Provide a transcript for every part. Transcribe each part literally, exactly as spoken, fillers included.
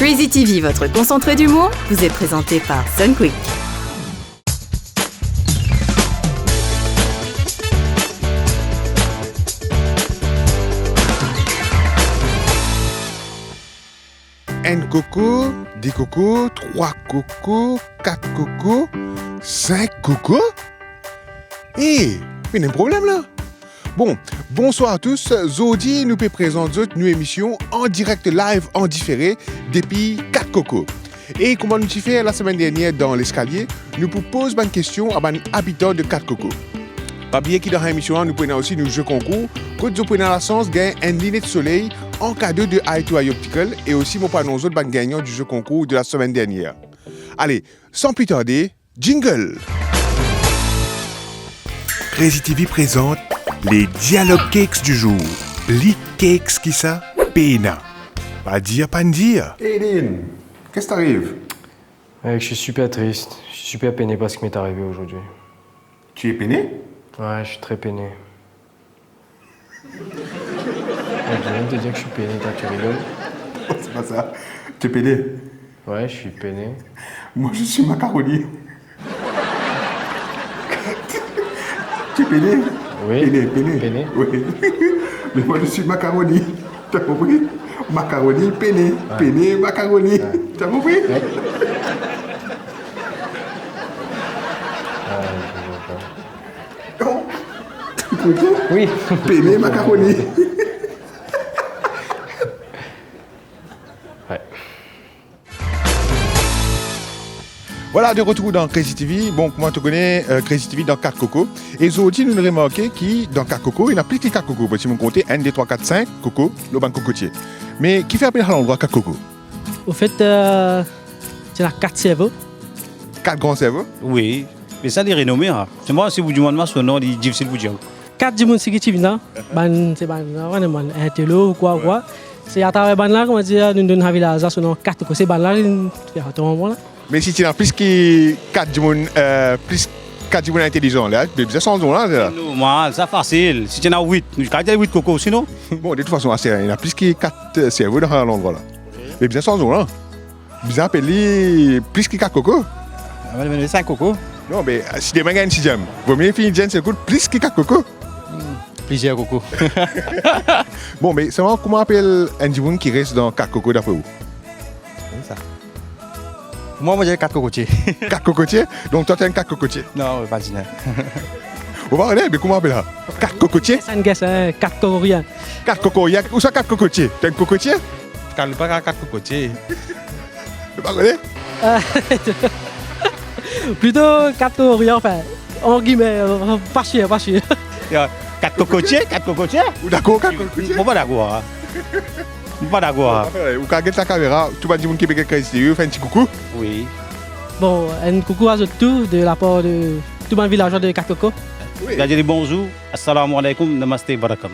Crazy T V, votre concentré d'humour, vous est présenté par Sunquick. Enn koko, de koko, trwa koko, kat koko, sink koko? Eh, ena enn problem la. Bon, bonswar tous. Zordi nou pe prezant zot nou emision an direk live, an difere, depi Kat Koko. E kouma nou ti fer lasemenn dernier dan Leskalie, nou pou poz bann kestion a bann abitan de Kat Koko. Pa bliye ki dan emision la, nou pou ena osi nou ze konkour, kot zot pou ena lasans gagn enn linet soley an kado de Eye to Eye Optical, e osi mo pou anons zot bann gagnan di ze konkour de lasemenn dernier. Ale, san pli tarde, jingle! Crazy T V prezant les dialogues cakes du jour. Pli cakes ki sa, pena. Pa dir, pa dir. Hey Dean, qu'est-ce qui t'arrive? Mec, je suis super triste. Je suis super peiné par ce qui m'est arrivé aujourd'hui. Tu es peiné? Ouais, je suis très peiné. Mec, je viens de te dire que je suis peiné, toi, tu rigoles? C'est pas ça. Tu es peiné? Ouais, je suis peiné. Moi, je suis macaroni. Tu es peiné? Oui. Peiné, peiné. Peiné. Oui. Mais moi, je suis macaroni. T'as compris? Macaroni, peiné. Ouais. Peiné, macaroni. Ouais. T'as compris? Ouais. Ah, je vois pas. Non. Tu comprends? Oui. Peiné, macaroni. Ouais. Vwala, de retour dan Crazy T V. Bon, kouma to kone, euh, Crazy T V dan Kat Koko. E zordi, nou remarke ki dan Kat Koko, ena plis ki kat koko. Parski mo konte enn, de, trwa, kat, sink koko, lor bann kokotie. Me ki fer apel sa landrwa Kat Koko? Anfet, euh, ti ena kat servo. Kat gran servo? Wi. Me sa, li renome, an. Selman, si ou dimann mwa so nom, li difisil pou dir. Kat dimoun seki ti vinn la, bann, se bann, bann, bann intelo ou kwa, ou kwa. Se atraver bann la, kouma dir, nou donn sa vilaz la so nom Kat Koko. Se bann la, nou fer sa tonbon la. Me si ti ena plis ki kat dimoun, euh, plis kat dimoun intelizan la, be bizin sanz nom la, la. Normal, sa fasil. Si ti ena wit, nou kapav dir wit koko osi, non? Bon, de tout fason, aster la, ena plis ki kat, euh, servo dan sa landrwa la. Be bizin sanz nom la. Bizin apel li plis ki kat koko. Ah, me, me, me, sink koko. Non, me, euh, si demin gagn enn siziem, vomie fini dir enn sel kout plis ki kat koko. Hmm, plizier koko. Bon, me selman, kouma apel enn dimoun ki res dan kat koko, dapre ou? Koumsa. Mwa, mo dir kat kokotie. Kat kokotie? Donk, twa, to enn kat kokotie? Non, pa diner. Ou pa kone, me kouma apel sa? Kat kokotie? Sa enn ges, hein, kat kokorien. Kat kokorien. Ou sa kat kokotie? To enn kokotie? Kan li pa kat kokotie. Ou pa kone? Euh, plito kat kokorien, anfin, an gime, euh, pa sir, pa sir. Ya, kat kokotie, kat kokotie? Ou dakor kat kokotie? Mo pa dakor, an. Mo pa dakor, an. Anfin, ou kapav get lakamera, tou bann dimoun ki pe get Crazy T V, fer enn ti koukou. Wi. Bon, enn koukou a zot tou, de lapar de tou bann vilazwa de Kat Koko. Wi. Gade li bonzour, assalamu alaikum, namaste, barakam.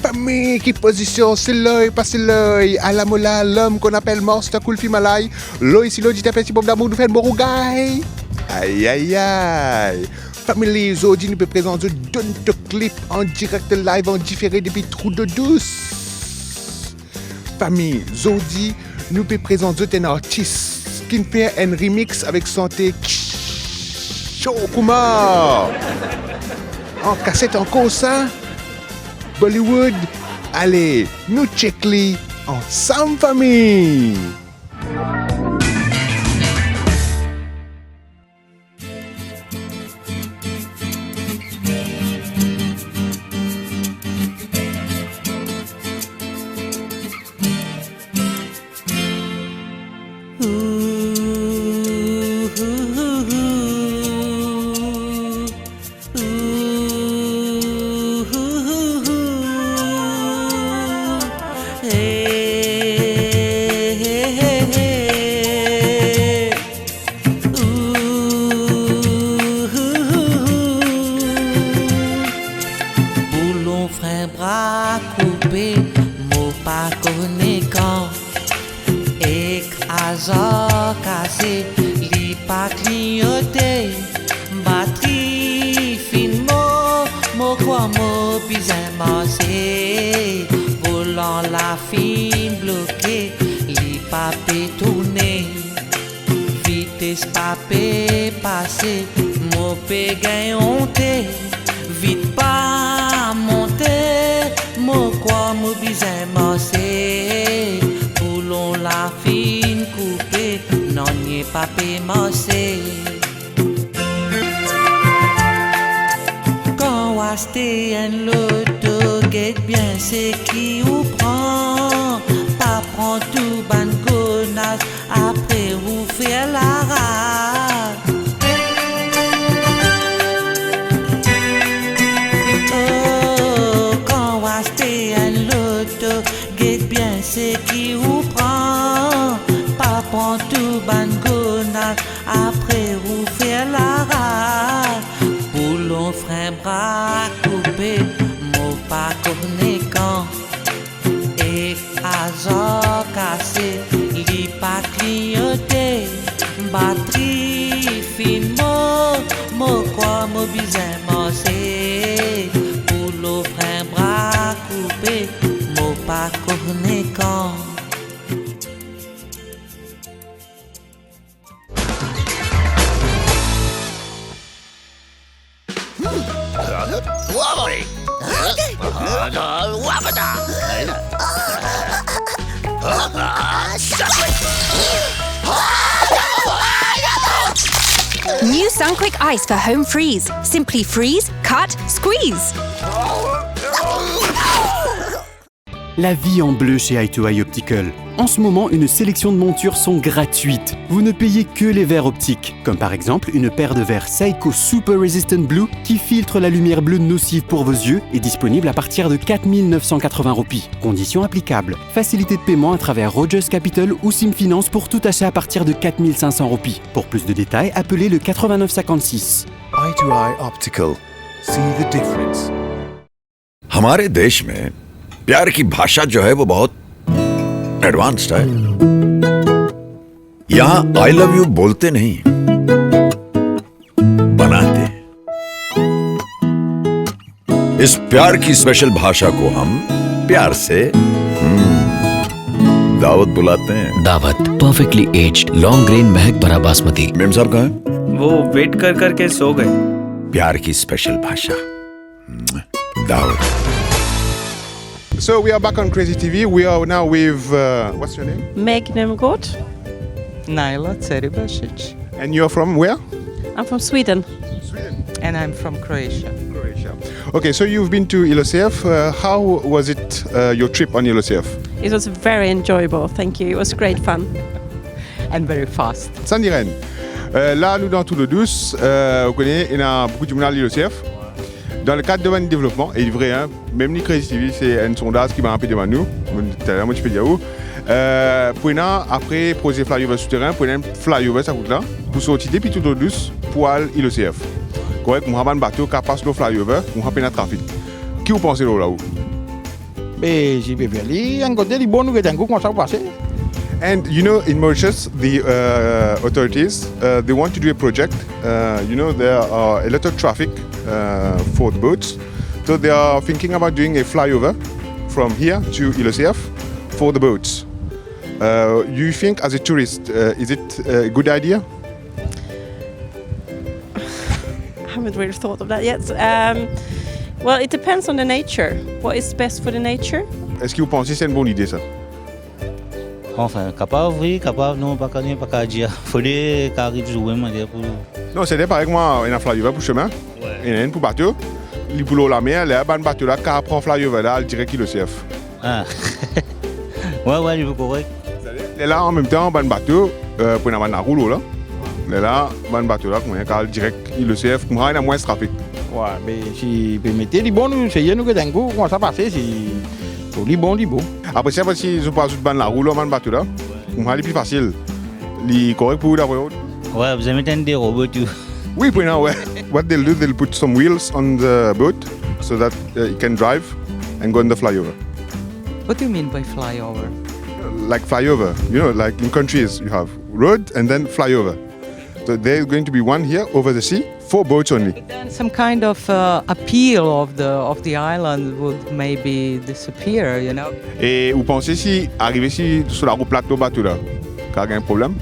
Fami, ki pozision, se loy, pa se loy? Ala mo la, lom ki apel Master Cool Film Alay. Loy si loy, dit enn ti bob damour, nou fer enn bon rougay. Ay, ay, ay. Family, zordi nou pe prezant zot Don't Talk Clip an direk live, an difere depi Trou d'Eau Douce. Fami, zordi nou pe prezant zot enn artis ki'nn fer enn remix avek sante Kishore Kumar. An kaset ankor sa, Bollywood. Ale, nou chek li ansam, fami. Boulon fren bra koupe, mo pa kone kan. Ek azar kase, li pa klignote. Batri finn mor, mo krwar mo bizin marse. Kan la finn bloke, li pa pe tourne, vites pa pe pase, mo pe gagn onte. Vit pa monte, mo krwar mo bizin marse. Boulon la finn koupe, nanye pa pe marse. Kan ou aste enn loto, get bien seki ou pran. Pa pran tou bann gro naz, apre ou fer laraz. Oh, kan ou aste enn loto, get bien seki ou pran. Pa pran tou bann gro naz, apre ou fer laraz. Boulon fren bra koupe, mo pa kone kan. Ek azar kase, li pa klignote. Batri finn mor, mo krwar mo bizin marse. Boulon fren bra koupe, mo pa kone kan. New Sunquick Ice for home freeze. Simply freeze, cut, squeeze. La vie en bleu chez Eye to Eye Optical. En ce moment, une sélection de montures sont gratuites. Vous ne payez que les verres optiques, comme par exemple une paire de verres Seiko Super Resistant Blue qui filtre la lumière bleue nocive pour vos yeux, est disponible à partir de quatre mille neuf cent quatre-vingts roupies. Conditions applicables. Facilité de paiement à travers Rogers Capital ou Sim Finance pour tout achat à partir de quatre mille cinq cents roupies. Pour plus de détails, appelez le quatre-vingt-neuf cinquante-six. Eye to Eye Optical. See the difference. हमारे देश में प्यार की भाषा जो है, वो बहुत एडवांस्ड है। यहाँ "I love you" बोलते नहीं, बनाते हैं। इस प्यार की स्पेशल भाषा को हम प्यार से, हम्म, दावत बुलाते हैं। दावत, perfectly aged, long grain, महक भरा बासमती। मेम साहब कहाँ हैं? वो वेट कर करके सो गए। प्यार की स्पेशल भाषा। Daawat. So we are back on Crazy T V. We are now with, uh, what's your name? Meg Nemgård. Naila Ceribasic. And you're from where? I'm from Sweden. Sweden. And I'm from Croatia. Croatia. Okay, so you've been to Iloseyef. Uh, how was it, uh, your trip on Iloseyef? It was very enjoyable, thank you. It was great fun. And very fast. Sann Irène, euh, la nou dan Tour d'Eau Douce, euh, ou kone, ena boukou dimoun al Iloseyef. Dan le kad de bann devlopman, e vre, hein, mem li Crazy T V, se enn sondaz ki bann pe demann nou, mo, taler mo ti pe dir ou, euh, pou ena apre proze flyover souterin, pou ena enn flyover sa kout la, pou sorti depi Tour d'Eau Douce pou al Iloseyef. Korek, kouma bann bato kapav pas lor flyover, kouma pena trafik. Ki ou panse lor la ou? Be, si pe fer li, enn kote li bon, nou get enn kou kouma sa pou pase. And you know, in Mauritius, the, uh, authorities, uh, they want to do a project. Uh, you know, there are a lot of traffic, uh, for the boats. So they are thinking about doing a flyover from here to Iloseyef for the boats. Uh, you think, as a tourist, uh, is it a good idea? I haven't really thought of that yet. Um, well, it depends on the nature. What is best for the nature? Eski ou panse se enn bon lide sa? Anfin, kapav wi, kapav non, pa kapav, pa kapav dir. Fode ki ariv zour mem, dir pou... Non, se de parey kouma ena flyover pou sime, wi, ena enn pou bato, li pou lor lamer, ler bann bato la kapav pran flyover la, al direk Iloseyef. Ah. Wi, wi, li pou korek. Lerla, anmemtan, bann bato, euh, pou ena bann larou lor la. Lerla, bann bato la, kouma kapav al direk Iloseyef, kouma ena mwins trafik. Wi, be si pe mete li bon, nou seye nou get enn kou kouma sa pase, si pou li bon, li bon. Apre sa, si zot pou azout bann larou lor bann bato la, kouma li pli fasil. Li korek pou ou, dapre ou? Wi, bizin met enn de robo tou. Wi, pou ena, wi. What they'll do, they'll put some wheels on the boat so that, uh, it can drive and go on the flyover. What do you mean by flyover? Like flyover, you know, like in countries you have road and then flyover. So there's going to be one here over the sea Four boats only. Then some kind of, uh, appeal of the, of the island would maybe disappear, you know? E ou panse si arive si so laro plat lor bato la, ka gagn problem?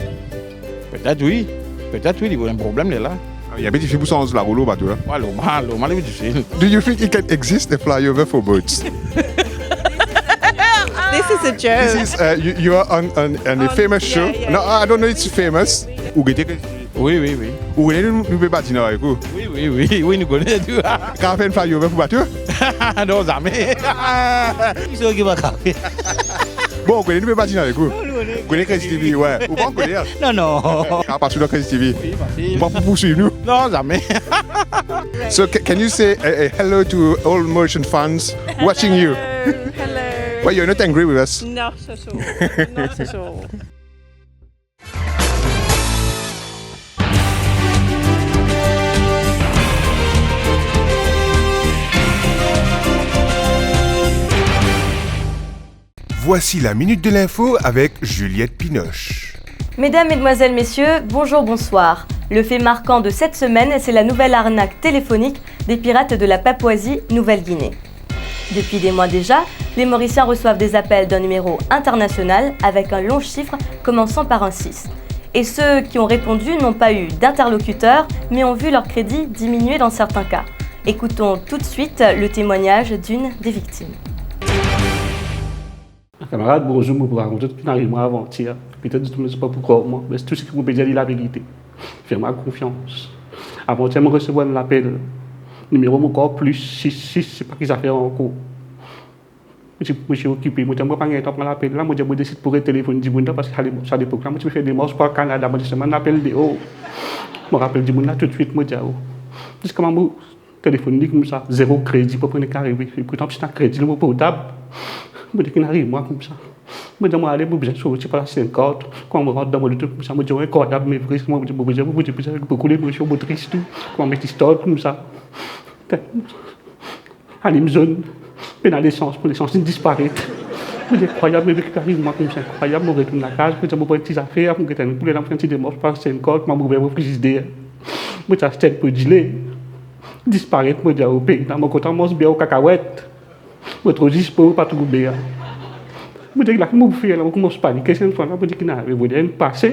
Petet wi. Petet wi, li gagn problem lerla. Ah, li pe difisil pou sanz laro lor bato la. Wi, normal, normal, li pe difisil. Do you think it can exist, a flyover for boats? This is a joke. This is, uh, you, you are on, on, on a famous show. Yeah, yeah, no, yeah. I don't know it's famous. Ou gete Crazy T V? Wi, wi, wi. Ou gete nou, nou pe badinn avek ou? Wi, wi, wi, wi, nou kone tou. Kapav fer enn flyover pou bato? Non, zame. Ki sa ki pa kapav? Bon, ou kone nou pe badinn avek ou? Non, nou kone. Ou kone Crazy T V, wi. Ou pa kone, hein? Non, non. Kapav pas dan Crazy T V. Wi, fasil. Ou pa pou pouswiv nou? Non, zame. So, ca-, can you say a, a hello to all Mauritian fans watching you? Hello, hello. Well, you're not angry with us. Not at all. Not at all. Voici la minute de l'info avec Juliette Pinoche. Mesdames, Mesdemoiselles, Messieurs, bonjour, bonsoir. Le fait marquant de cette semaine, c'est la nouvelle arnaque téléphonique des pirates de la Papouasie-Nouvelle-Guinée. Depuis des mois déjà, les Mauriciens reçoivent des appels d'un numéro international avec un long chiffre commençant par un six. Et ceux qui ont répondu n'ont pas eu d'interlocuteur, mais ont vu leur crédit diminuer dans certains cas. Écoutons tout de suite le témoignage d'une des victimes. Kamarad, bonzour, mo pou rakont zot ki finn ariv mwa avantier. Petet zot pa pou krwar mwa, me tou seki mo pe dir li laverite. Fer mwa konfians. Avantier mo resevwar enn lapel. Nimero mo krwar plis sis sis, se pa ki zafer ankor. Mo ti, mo ti okipe, mo dir mo pa gagn tan pran lapel la, mo dir mo desid pou ret telefonn dimoun la, parski sa le-, sa lepok la, mo ti pe fer demars pou al Kanada, mo dir seki mo apel deor. Mo rapel dimoun la toutswit, mo dir, oh. Ziska mo telefonn li koumsa, zero kredi, pa pou nek arive. E pourtan, ti ena kredi lor mo portab. Mo dir, ki finn ariv mwa koumsa. Mo dir, mo ale, mo bizin sorti par la Sainte-Croix. Kouma mo rant dan mo loto koumsa, mo dir, inkrwayab, me vre, mo dir, mo bizin, mo dir, bizin, boukou lemosion, mo tris tou. Kouma mo ti start koumsa. Alim zonn, pena lesans, mo lesans inn disparet. Mo dir, inkrwayab, me vre, ki pe ariv mwa koumsa, inkrwayab, mo retourn lakaz, mo dir, mo pran ti zafer, mo get enn koule la, mo fer enn ti demars par Sainte-Croix, kouma mo ouver mo frizider. Mo ti aste enn po dile. Disparet, mo dir, o pei la, mo kontan manz ber o kakawet. Mo tro zis pou pa trouv ber. Mo dir, la ki mo pou fer la, mo koumans panike, se enn fwa la, mo dir, ki ena, mo dir, inn pase.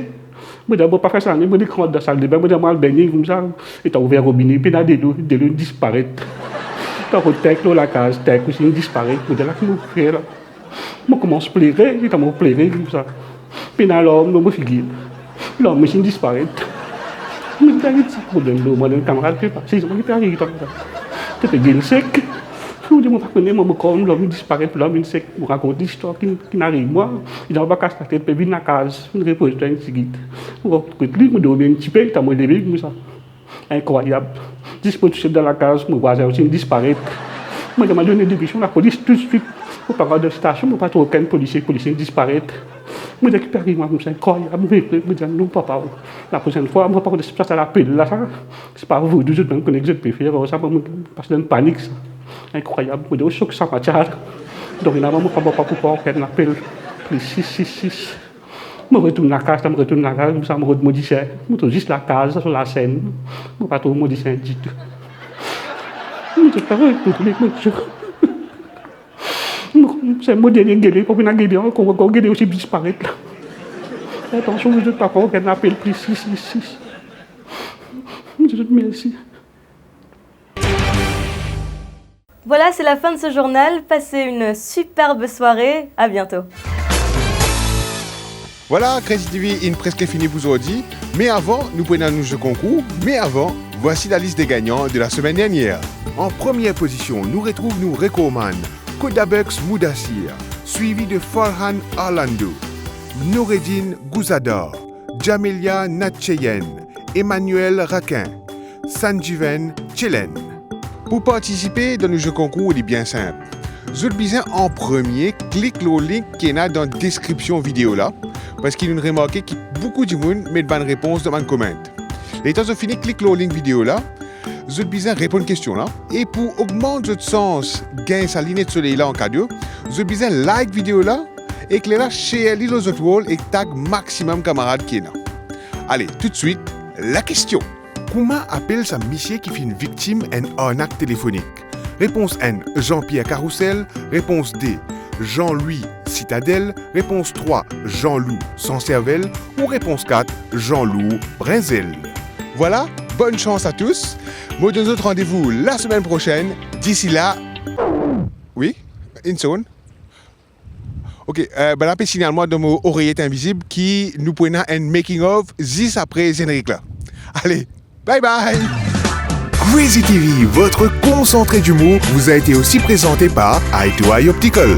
Mo dir, bon, pa fer sa, mo dir, rant dan saldebin, mo dir, mo al begne koumsa, e ti ouver robine, pena delo, delo inn disparet. Ti rod tank lor lakaz, tank osi inn disparet. Mo dir, la ki mo pou fer la. Mo koumans plere, e kan mo plere koumsa, pena larm lor mo figir. Larm osi inn disparet. Mo dir, gagn ti problem lor mwa, enn kamarad pe pase, li dir mwa, ki pe ariv twa la? To pe gel sek. Mo dir, mo pa kone, mo, mo krwar larm inn disparet, larm inn sek. Mo rakont listwar ki, ki finn ariv mwa. Li dir mwa, pa kas latet, pe vinn lakaz, vinn repoz twa enn tigit. Mo kot li, mo dormi enn tipe, kan mo leve koumsa. Inkrwayab. Zis mo tousel dan lakaz, mo vwazin osi inn disparet. Mo dir, mo donn lediksion lapolis toutswit. Mo pa al dan stasion, mo pa trouv okenn polisie, polisie inn disparet. Mo dir, ki pe ariv mwa koumsa, inkrwayab, mo regrete, mo dir, non, papa, laprosenn fwa, mo pa kone si sa lapel la, sa, se pa vodou, zot mem kone ki zot pe fer, sa, mo pas dan panik, sa. Inkrwayab, mo dir, o, sok sa, matya. Donk, ena, mo pa, mo pa pou pran okenn lapel. Plis sis sis sis. Mo retourn lakaz, kan mo retourn lakaz, koumsa mo rod mo disin. Mo trouv zis lakaz, sa, so lasenn. Mo pa trouv mo disin ditou. Mo dir, pa vre, mo trouv mo disin. Mo, se mo dernie gele, pa pou ena gele ankor, ankor gele osi disparet la. Atansion, zot pa pran okenn lapel plis sis sis sis. Mo dir zot mersi. Voilà, c'est la fin de ce journal. Passez une superbe soirée. À bientôt. Voilà, Crazy T V inn preske fini pou zordi. Me avan nou pou ena nou ze konkour, me avan, voici la liste des gagnants de la semaine dernière. An premie pozision, nou retrouv nou rekormann, Kodabux Mudassir, swivi de Farhan Orlando, Noureddin Gouzadar, Jamelia Natcheyen, Emmanuel Raquin, Sanjiven Chelen. Pou partisipe dan nou ze konkour, li bien sinp. Zot bizin an premie klik lor link ki ena dan deskripsion video la, parski nou remarke ki boukou dimoun met bann repons dan bann comment. Letan zot fini klik lor link video la, zot bizin reponn kestion la. E pou ogmant zot sans gagn sa linet soley la an kado, zot bizin like video la, ek lerla share li lor zot wall ek tag maximum kamarad ki ena. Ale, toutswit, lakestion. Kouma apel sa misie ki finn viktim enn arnak telefonik? Repons enn, Jean-Pierre Carrousel. Repons de, Jean-Louis Citadel. Repons trwa, Jean-Loup Sanservel. Ou repons kat, Jean-Loup Brinzel. Vwala, bonn sans a tous. Mo donn zot randevou lasemenn prosenn. Disi la, wi, enn segonn. Ok, euh, bann la pe signal mwa dan mo oreyet invizib ki nou pou ena enn making of zis apre zenerik la. Ale, bye bye. Crazy T V, votre concentré d'humour, vous a été aussi présenté par Eye to Eye Optical.